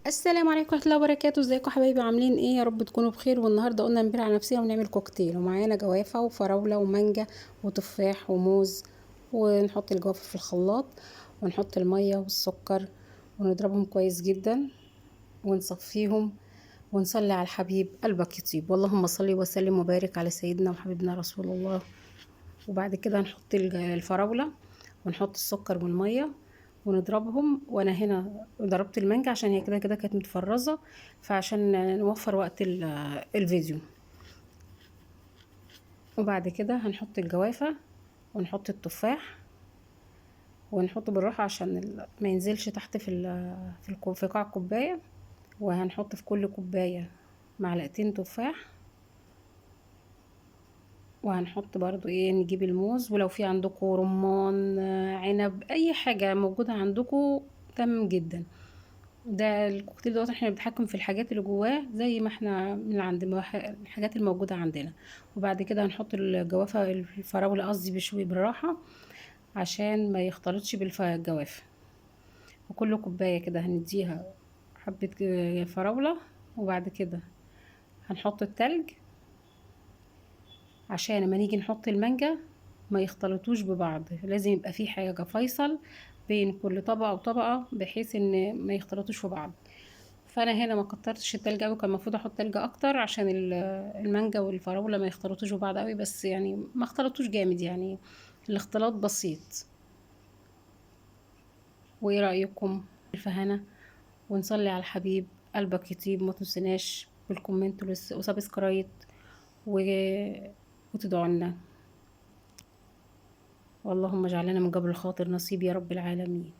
السلام عليكم ورحمة الله وبركاته. ازيكم حبايبي؟ عاملين ايه؟ يا رب تكونوا بخير. والنهارده قلنا نبيع على نفسنا ونعمل كوكتيل، ومعانا جوافه وفراوله ومانجا وتفاح وموز، ونحط الجوافه في الخلاط ونحط المية والسكر ونضربهم كويس جدا ونصفيهم ونصلي على الحبيب قلبك يطيب. واللهم صل وسلم وبارك على سيدنا وحبيبنا رسول الله. وبعد كده نحط الفراوله ونحط السكر والمية ونضربهم. وانا هنا ضربت المانجا عشان هي كده كده كانت متفرزه، فعشان نوفر وقت الفيديو. وبعد كده هنحط الجوافه ونحط التفاح ونحطه بالراحة عشان ما ينزلش تحت في قاع الكوباية. وهنحط في كل كوباية معلقتين تفاح، وهنحط برضو ايه، نجيب الموز، ولو في عندكم رمان، عنب، اي حاجة موجودة عندكم تمام جدا. ده الكوكتيل دوت احنا بنتحكم في الحاجات اللي جواه زي ما احنا من عند الحاجات الموجودة عندنا. وبعد كده هنحط الجوافه، الفراوله قصدي، بشوي بالراحة عشان ما يختلطش بالجوافه. وكل كوباية كده هنديها حبه فراوله. وبعد كده هنحط التلج عشان لما نيجي نحط المانجا ما يختلطوش ببعض، لازم يبقى في حاجة فيصل بين كل طبقه وطبقه بحيث ان ما يختلطوش في بعض. فانا هنا ما كترتش التلج قوي، كان المفروض احط تلج اكتر عشان المانجا والفراوله ما يختلطوش ببعض قوي، بس ما اختلطوش جامد، الاختلاط بسيط. وايه رايكم؟ الفهانه. ونصلي على الحبيب قلبك يطيب. ما تنسناش بال comment و subscribe وتدعوا لنا. واللهم اجعل لنا من جبر الخاطر نصيب يا رب العالمين.